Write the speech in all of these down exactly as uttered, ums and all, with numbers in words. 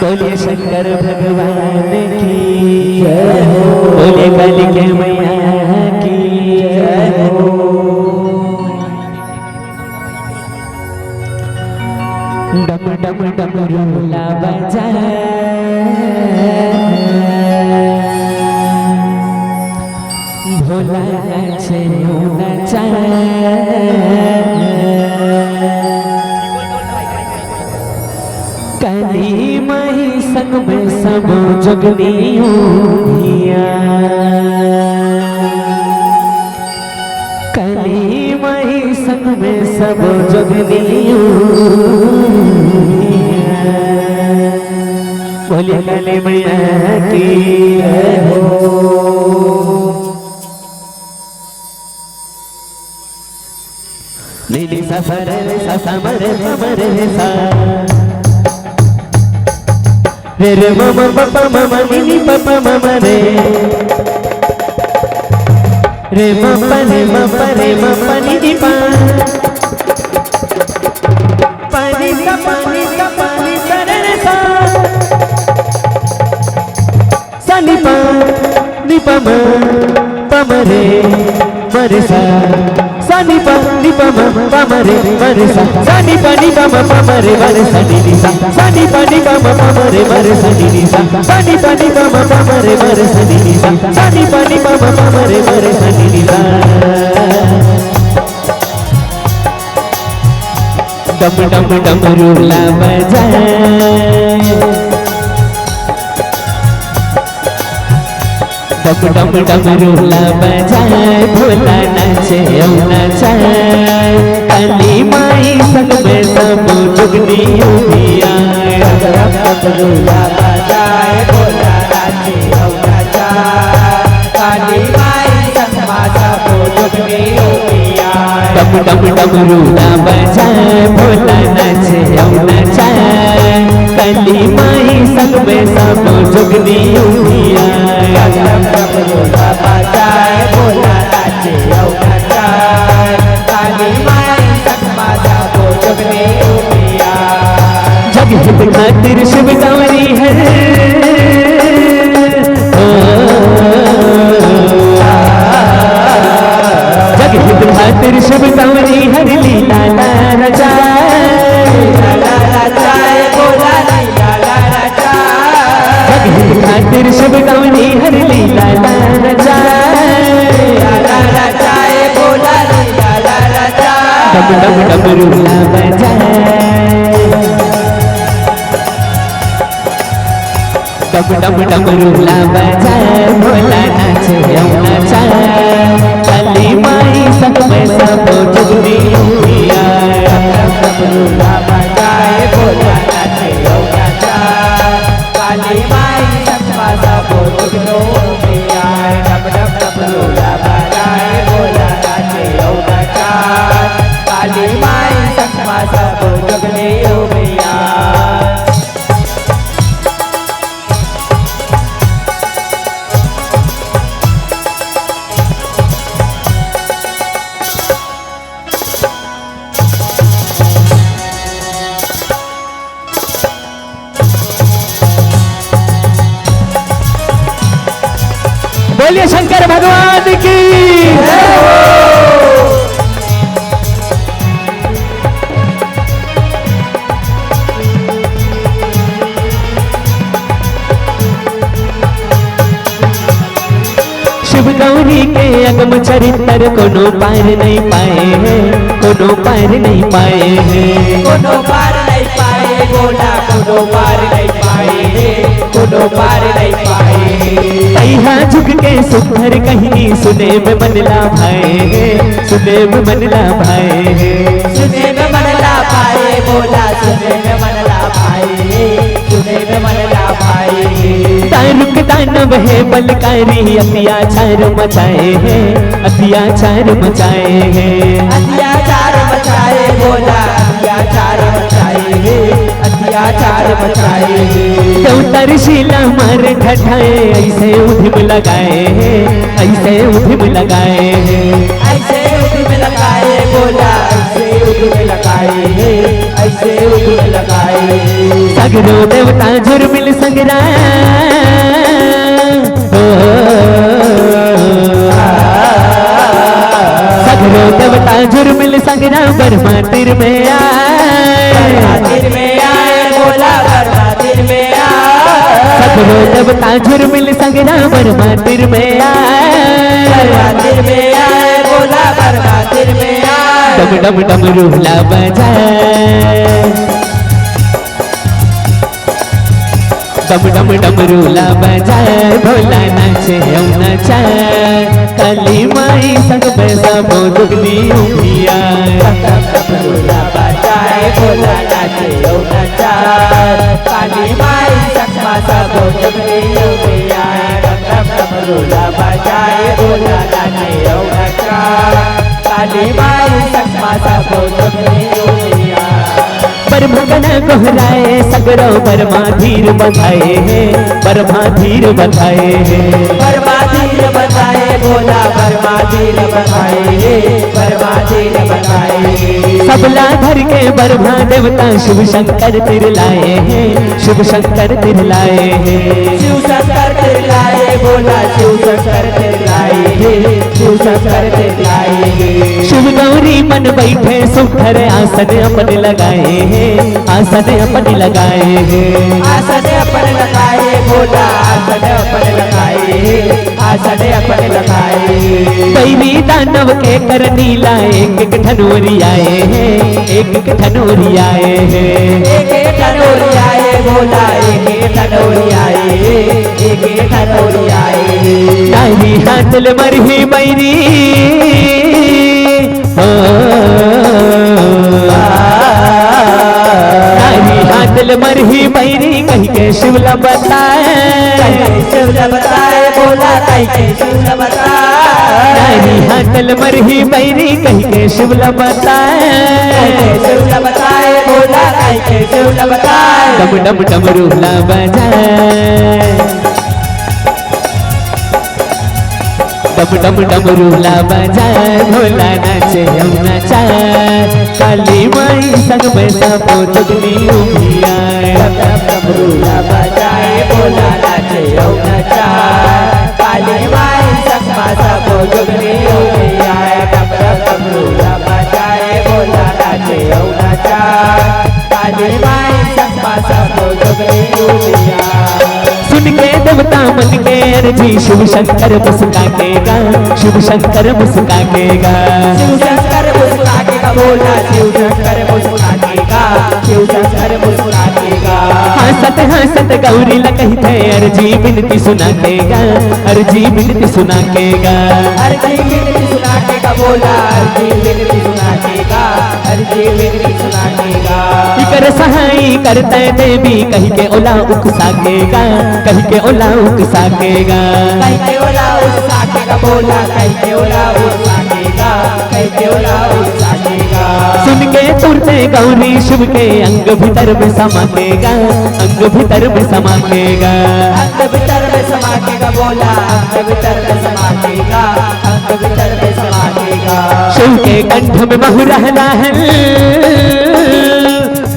बोलिए शंकर भगवान की जय हो। बोलिए कालिका मैया की जय हो। डम डम डमरू ला बजा, भोला नाचे ओ नाचा। काली माई संग में सबो जोगनी ओ भैया। काली माई संग में सबो जोगनी ओ भैया। बोलिए काली मैया की जय हो। नी नी सा सा रे रे सा सा म रे प म रे रे सा। रे रे म म प प म म नी नी प प म म रे। रे म प रे म प रे म प नी नी प। प नी सा प नी सा प नी सा रे रे सा। सा नी प, नी प म, प म रे, म रे सा। सा नी प, नी प म, प म रे, म रे सा। सा नी प, नी प म, प म रे, म रे सा, नी नी सा। सा नी प, नी प म, प म रे, म रे सा, नी नी सा। सा नी प, नी प म, प म रे, म रे सा, नी नी सा। सा नी प, नी प म, प म रे, म रे सा, नी नी सा। डम डम डमरू ला बजाए, डम डम डमरू ला बजाए, भोला नाचे ओ नाचाए। काली माई संग में सब जुगनी उबिया। डम डम डमरू ला बजाए, भोला नाचे ओ नाचाए। काली माई संग में सब जुगनी उबिया। डम डम डमरू ला बजाए, भोला नाचे ओ नाचाए। काली माई संग में सब जुगनी उबिया। डम डम डमरू ला बजाए, भोला नाचे ओ नाचाए। काली माई संग में सब जुगनी उबिया। जग हित खातिर शिव गौरी हर। ओ, जग हित खातिर शिव गौरी हर लीला ला रचाए। जग हित खातिर शिव गौरी हर लीला ला रचाए। डम डम डमरू ला बजाए। डम डम डमरू ला बजाए, भोला नाचे ओ नाचाए। काली माई संग में सब जुगनी उबिया। डम डम डमरू ला बजाए, भोला नाचे ओ नाचाए। काली माई संग में सब जुगनी उबिया। डम डम डमरू ला बजाए, भोला नाचे ओ नाचाए। काली माई संग में सब जुगनी उबिया। बोलिए शंकर भगवान की जय हो। शिव गौरी के अगम चरित्र कोनो पार नहीं पाए हे, कोनो पार नहीं पाए हे। कोनो पार नहीं पाए भोला, कोनो पार नहीं पाए हे, कोनो पार नहीं पाए हे। तैहा झुक के सुंदर कहनी सुने में मन ला भाए हे, सुने में मन ला भाए हे। सुने में मन ला भाए भोला, सुने में मन ला भाए हे, सुने में मन ला भाए हे। दारुक दानव हे बलकारी, अत्याचार मचाए हे, अत्याचार मचाए हे। अत्याचार मचाए भोला, अत्याचार मचाए हे, अत्याचार मचाए हे। देवतर शिला मार ठठाए, ऐसे उधिम लगाए हे, ऐसे उधिम लगाए हे। ऐसे उधिम लगाए भोला, ऐसे उधिम लगाए हे। से उगुल लगाए। सगरो देवता झुरमिल संगरा, ओ, सगरो देवता झुरमिल संगरा, बरमा तीर में आए। बरमा तीर में आए, भोला बरमा तीर में आए। सगरो देवता झुरमिल संगरा, बरमा तीर में आए। बरमा तीर में आए, भोला बरमा तीर में आए। डम डम डमरू ला बजाए, डम डम डमरू ला बजाए, भोला नाचे अउ नचाए। काली माई संग में सबो जुगनी उमियाए। डम डम डमरू ला बजाए, भोला नाचे अउ नचाए। काली माई संग में सबो जुगनी उमियाए। डम डम डमरू ला बजाए, भोला नाचे अउ नचाए। काली माई संग में सबो जुगनी उमियाए। बरमा गन गोहराए, सगरो बरमा धीर बंधाए हे, बरमा धीर बंधाए हे। बरमा धीर बंधाए, भोला बरमा धीर बंधाए हे, बरमा धीर बंधाए हे। सबला धर के बरमा देवता शिव शंकर तीर लाए हे, शिव शंकर तीर लाए हे। शिव शंकर तीर लाए, भोला शिव शंकर तीर लाए हे, शिव शंकर तीर लाए हे। शिव गौरी मन बैठे सुघर आसन अपन लगाए हे, आसन अपन लगाए हे। आसन अपन लगाए, भोला आसन अपन लगाए हे, आसन अपन लगाए हे। बैरी दानव के करनी ला एक एक ठन ओरियाए हे, एक एक ठन ओरियाए हे। एक एक ठन ओरियाए, भोला एक एक ठन ओरियाए हे, एक एक ठन ओरियाए हे। नारी हाथ ले मरही बैरी, ओ, नारी हाथ ले मरही बैरी कहि के शिव ला बताए। कहि के शिव ला बताए, भोला कहि के शिव ला बताए। नारी हाथ ले मरही बैरी कहि के शिव ला बताए। कहि के शिव ला बताए, भोला कहि के शिव ला बताए। डम डम डमरू ला बजाए। डम डम डमरू ला बजाए, भोला नाचे अउ नचाए। काली माई संग में सबो जुगनी उमियाए। डम डम डमरू ला बजाए, भोला नाचे अउ नचाए। काली माई संग में सबो जुगनी उमियाए। डम डम डमरू ला बजाए, भोला नाचे अउ नचाए। काली माई संग में सबो जुगनी उमियाए। सुन के देवता मन के अरजी, शिव शंकर मुस्का के गा, शिव शंकर मुस्का के गा। शिव शंकर मुस्का के गा, भोला शिव शंकर मुस्का के गा, शिव शंकर मुस्का के गा। हंसत हंसत गौरी ला कहिथे, अरजी बिनती सुना के गा, अरजी बिनती सुना के गा। अरजी बिनती सुना के गा, भोला अरजी बिनती सुना के गा। अरजी बिनती सुना के गा। इकर सहाई करतै देवी कहि के ओला उकसा के गा, कहि के ओला उकसा के गा। कहि के ओला उकसा के गा, भोला कहि के ओला उकसा के गा, कहि के ओला उकसा के गा। सुन के तुरते गौरी शिव के अंग भीतर में समा के गा, अंग भीतर में समा के गा। अंग भीतर में समा के गा, भोला अंग भीतर में समा के गा, अंग भीतर में समा के गा। शिव के कंठ में महुरा लाहल,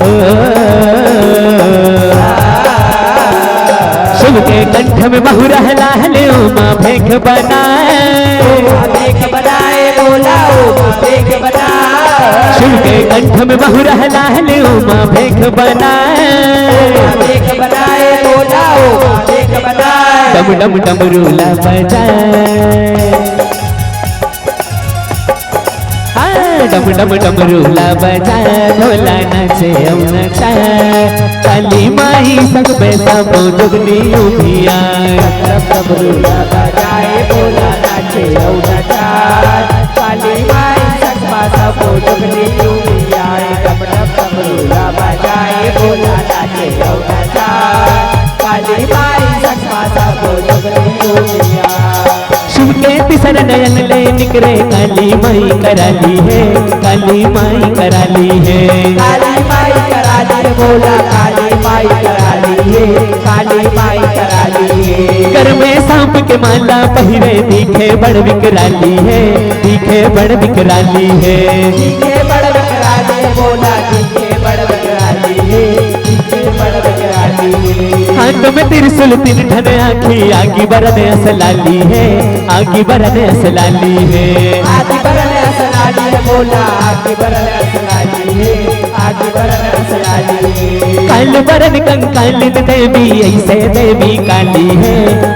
ओ, शिव के कंठ में महुरा लाहल, उमा भेख बनाए। उमा भेख बनाए, भोला उमा भेख बनाए। शिव के कंठ में महुरा लाहल, उमा भेख बनाए। उमा भेख बनाए, भोला उमा भेख बनाए। डम डम डमरू ला बजाए। हाँ, डम डम डमरू ला बजाए, भोला नाचे अउ नचाए। काली माई संग में सबो जुगनी उमियाए। डम डम डमरू ला बजाए, भोला नाचे अउ नचाए। काली माई संग में सबो जुगनी उमियाए। डम डम डमरू ला बजाए, भोला नाचे अउ नचाए। काली माई संग में सबो जुगनी उमियाए। शिव के तीसर नयन ले निकरे, काली माई करा ली हे, काली माई करा ली हे। काली माई करा ली हे, भोला काली माई करा ली हे, काली माई करा ली हे। गल में सांप के माला पहिरे, दिखे बड़ विकराली हे, दिखे बड़ विकराली हे। दिखे बड़ विकराली हे, भोला दिखे बड़ विकराली तुम त्रिशूल तीन ठन आँखी, आगी बरन अस लाली हे, आगी बरन अस लाली हे। आगी बरन अस लाली हे, बोला, आगी बरन अस लाली हे, आगी बरन अस लाली हे। काल बरन कंकालिन देवी, अइसे देवी काली हे,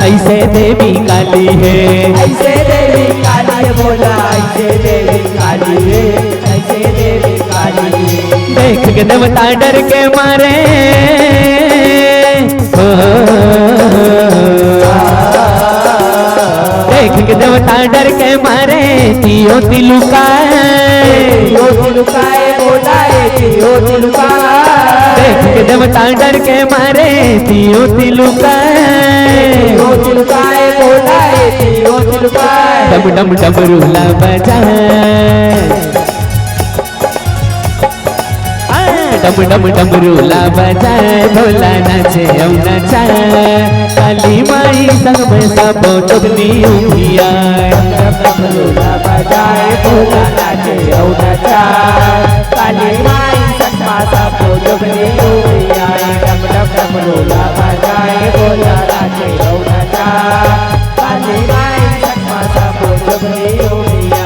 अइसे देवी काली हे। अइसे देवी काली हे, बोला, अइसे देवी काली हे, अइसे देवी काली हे। देख के देवता डर के मारे, ओ, देख के देवता डर के मारे, तियो तिलुकाए। तियो तिलुकाए, बोलाए, तियो तिलुकाए। देख के देवता डर के मारे, तियो तिलुकाए। तियो तिलुकाए, बोलाए, तियो तिलुकाए। डम डम डमरू ला बजाए। डम डम डमरू ला बजाए, भोला नाचे अउ नचाए। काली माई संग में सबो जोगनी उठिया। डम डम डमरू ला बजाए, भोला नाचे अउ नचाए। काली माई संग में सबो जोगनी उठिया। डम डम डमरू ला बजाए, भोला नाचे अउ नचाए। काली माई संग में सबो जोगनी उठिया।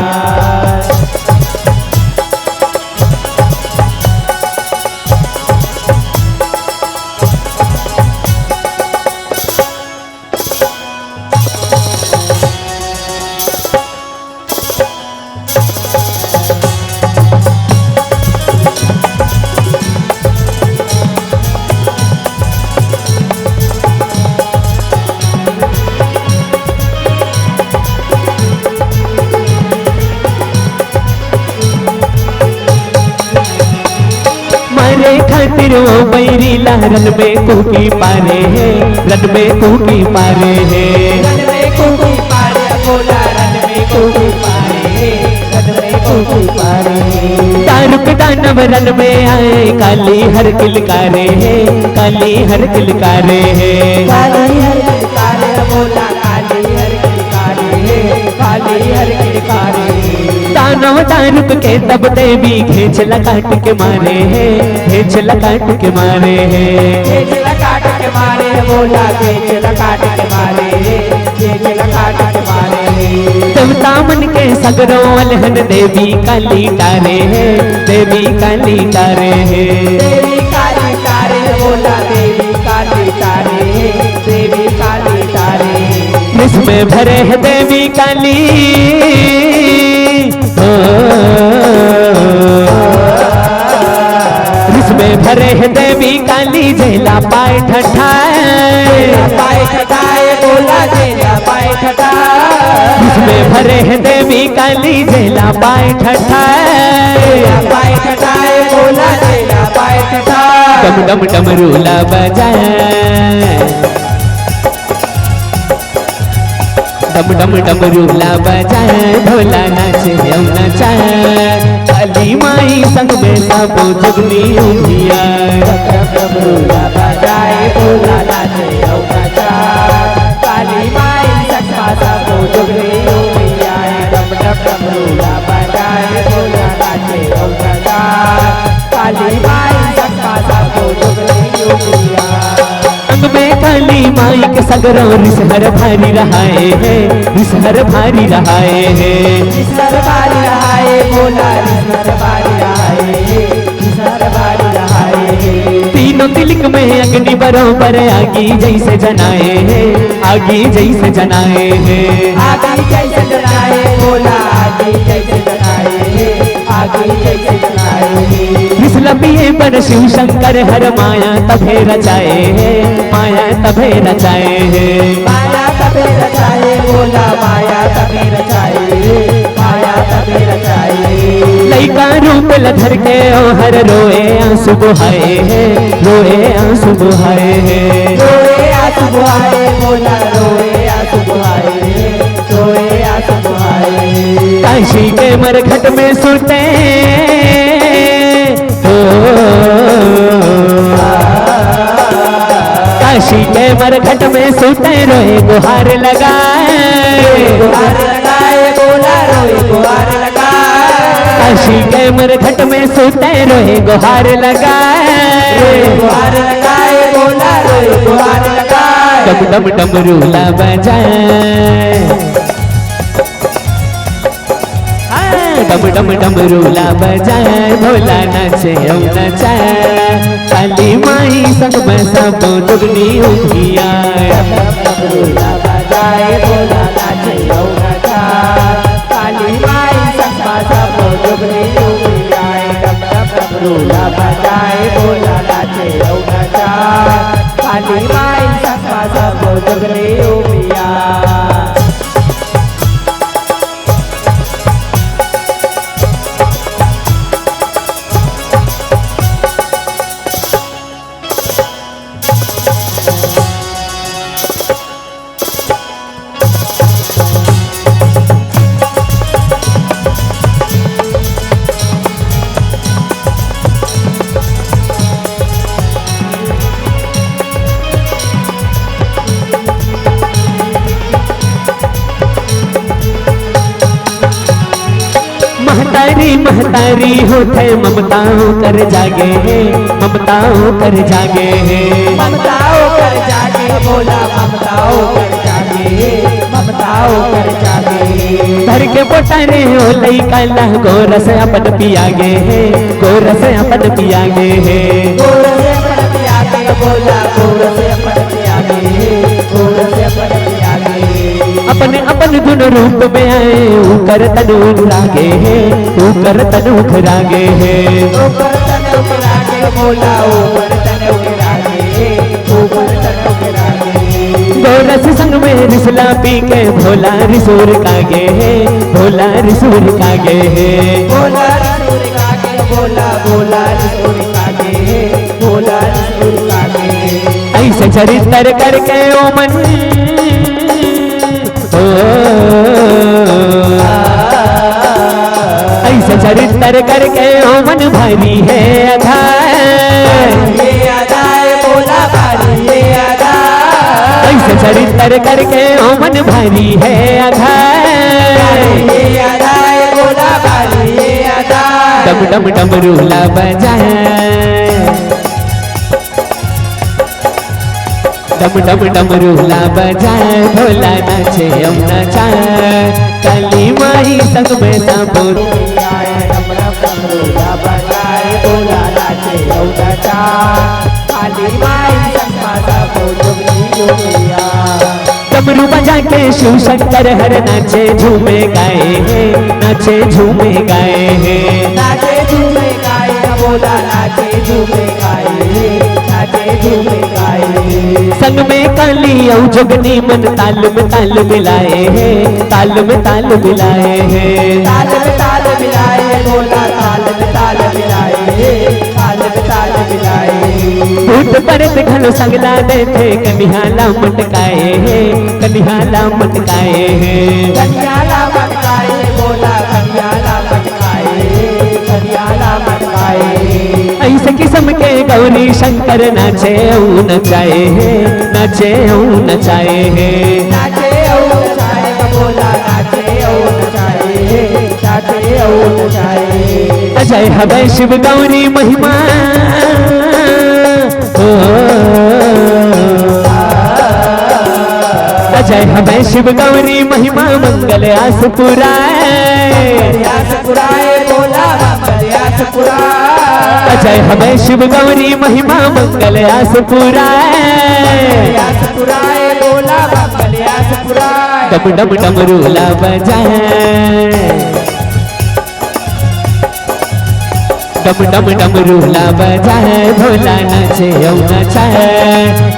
मारे खातिर ओ बैरी ला रन में कुहकी पारे हे, रन में कुहकी पारे हे। रन में कुहकी पारे, बोला, रन में कुहकी पारे हे, रन में कुहकी पारे हे। दारुक दानव रन में आए, काली हर किलकारे हे, काली हर किलकारे हे। काली हर किलकारे, बोला, काली हर किलकारे हे, काली हर किलकारे हे। दानव दारुक के तब देवी घेंच ला काट के मारे हे, घेंच ला काट के मारे हे। घेंच ला काट के मारे हे, बोला, घेंच ला काट के मारे हे, घेंच ला काट के मारे हे। देवता मन के सगरो अलहन देवी काली टारे हे, देवी काली टारे हे। देवी काली टारे हे, बोला, देवी काली टारे हे, देवी काली टारे हे। विष में भरे हे देवी काली, ओ, विष में भरे हे देवी काली, जेला पाए ठठाए। पाए ठठाए, बोला, जेला पाए ठठाए। विष में भरे हे देवी काली, जेला पाए ठठाए। जेला पाए ठठाए, बोला, जेला पाए ठठाए। डम डम डमरू ला बजाए। डम डम डमरू ला बजाए, भोला नाचे अउ नचाए। काली माई संग में सबो जुगनी उठिया। डम डम डमरू ला बजाए, भोला नाचे अउ नचाए। काली माई संग में सबो जुगनी उठिया। डम डम डमरू ला बजाए, भोला नाचे अउ नचाए। काली माई संग में सबो जुगनी उठिया। अंग में काली माई के सगरो रिसहर भारी रहाए हे, रिसहर भारी रहाए हे। रिसहर भारी रहाए, बोला, रिसहर भारी रहाए हे, रिसहर भारी रहाए हे। तीनों तिलिक में अग्नि बरोबर आगी जइसे जनाए हे, आगी जइसे जनाए हे। आगी जइसे जनाए, बोला, आगी जइसे जनाए हे। आगी जइसे जलाए हे। रिस ला पिए बर शिव शंकर हर माया तभे रचाए हे, माया तभे रचाए हे। माया तभे रचाए, बोला माया तभे रचाए हे, माया तभे रचाए हे। लइका रूप ल धर के ओ हर रोए आंसू बहाए हे, रोए आंसू बहाए हे। रोए आंसू बहाए, बोला रोए आंसू बहाए हे। काशी के मरघट में सुते, ओ, काशी के मरघट में सुते रोए गुहार लगाए। गुहार लगाए, बोला रोए गुहार लगाए। काशी के मरघट में सुते रोए गुहार लगाए। रोए गुहार लगाए, बोला रोए गुहार लगाए। डम डम डमरू ला बजाए, हाँ, डम डम डमरू ला बजाए, भोला नाचे अउ नचाए। काली माई संग में सबो जुगनी उठिया। डम डम डमरू ला बजाए, भोला नाचे अउ नचाए। काली माई संग में सबो जुगनी उठिया। डम डम डमरू ला बजाए, भोला नाचे अउ नचाए। काली माई संग में सबो जुगनी उठिया। महतारी महतारी होथे, ममता ओकर जागे हे, ममता ओकर जागे हे। ममता ओकर जागे, भोला ममता ओकर जागे हे, ममता ओकर जागे हे। धर के पोटा रे ओ लइका ला, गोरस अपन पिया गे हे, गोरस अपन पिया गे हे। गोरस अपन पिया गे, भोला गोरस अपन पिया गे हे, गोरस अपन पिया गे हे। अपन अपन दुनो रूप में आए, ओकर तन उघरा गे हे, ओकर तन उघरा गे हे। ओकर तन उघरा गे, भोला ओकर तन उघरा गे हे, ओकर तन उघरा गे हे। गोरस संग में रिसला पी के, भोला रिसुरका गे हे, भोला रिसुरका गे हे। भोला रिसुरका गे, भोला, भोला रिसुरका गे हे, भोला रिसुरका गे हे। अइसे चरित्तर करके ओमन, ओ, अइसे चरित्तर करके ओमन भरी हे अधार। भरी हे अधार, भोला भरी हे अधार। अइसे चरित्तर करके ओमन भरी हे अधार। भरी हे अधार, भोला भरी हे अधार। डम डम डमरू ला बजाए, डम डम डमरू ला बजाए, भोला नाचे अउ नचाए। काली माई संग में सबो। डम डम डमरू ला बजाए, भोला नाचे अउ नचाए। काली माई संग में सबो जुगनी जुगिया। डमरू बजा के शिव शंकर हर नाचे झूमे गाए हे, नाचे झूमे गाए हे। नाचे झूमे गाए, भोला नाचे झूमे गाए हे, नाचे झूमे गाए हे। संग में काली अउ जोगनी मन ताल में ताल मिलाए हे, ताल में ताल मिलाए हे। ताल में ताल मिलाए, भोला ताल में ताल मिलाए हे, ताल में ताल मिलाए हे। भूत प्रेत घलो संग ला देथे, कनिहा ला मटकाए हे, कनिहा ला मटकाए हे। कनिहा ला मटकाए, भोला कनिहा ला मटकाए हे, कनिहा ला मटकाए हे। अइसे किसम के गौरी शंकर नाचे अउ नचाए हे, नाचे अउ नचाए हे। नाचे अउ नचाए, भोला नाचे अउ नचाए हे, नाचे अउ नचाए हे। अजय हवय शिव गौरी महिमा। ओ, अजय हवय शिव गौरी महिमा, मंगल आस पुराए। मंगल आस पुराए, भोला मंगल आस पुराए। अजय हवय शिव गौरी महिमा, मंगल आस पुराए। मंगल आस पुराए, भोला मंगल आस पुराए। डम डम डमरू ला बजाए। डम डम डमरू ला बजाए, भोला नाचे अउ नचाए।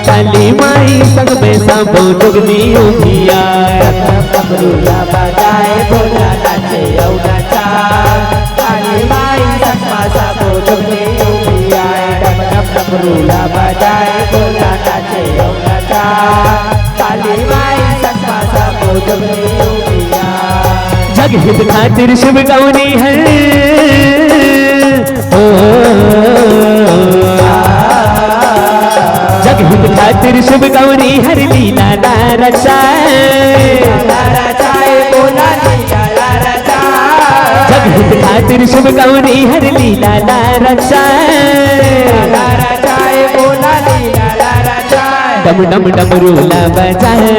काली माई संग में सबो जुगनी उठिया। डम डम डमरू ला बजाए, भोला नाचे अउ नचाए। काली माई संग में सबो जुगनी उठिया। डम डम डमरू ला बजाए, भोला नाचे अउ नचाए। काली माई संग में सबो जुगनी उठिया। जग हित खातिर शिव गौरी हर, ओ, जग हित खातिर शिव गौरी हर लीला ला रचाए। ला रचाए, भोला लीला ला रचाए। जग हित खातिर शिव गौरी हर लीला ला रचाए। ला रचाए, भोला लीला ला रचाए। डम डम डमरू ला बजाए,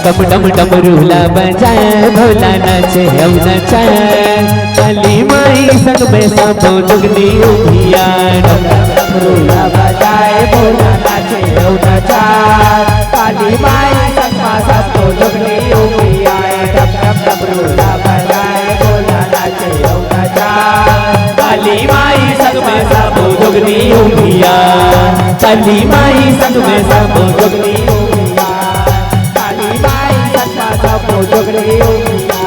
डम डम डमरू ला बजाए, भोला नाचे अउ नचाए। काली माई संग में सांप अउ जोगनी उंधिया, डम डम डमरू ला बजाए, भोला नाचे अउ नचाए। काली माई संग में सांप अउ जोगनी उंधिया, डम डम डमरू ला बजाए, भोला नाचे अउ नचाए। काली माई संग में सांप अउ जोगनी उंधिया, काली माई संग में सांप अउ जोगनी उंधिया, काली माई संग में सांप अउ जोगनी उंधिया,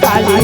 काली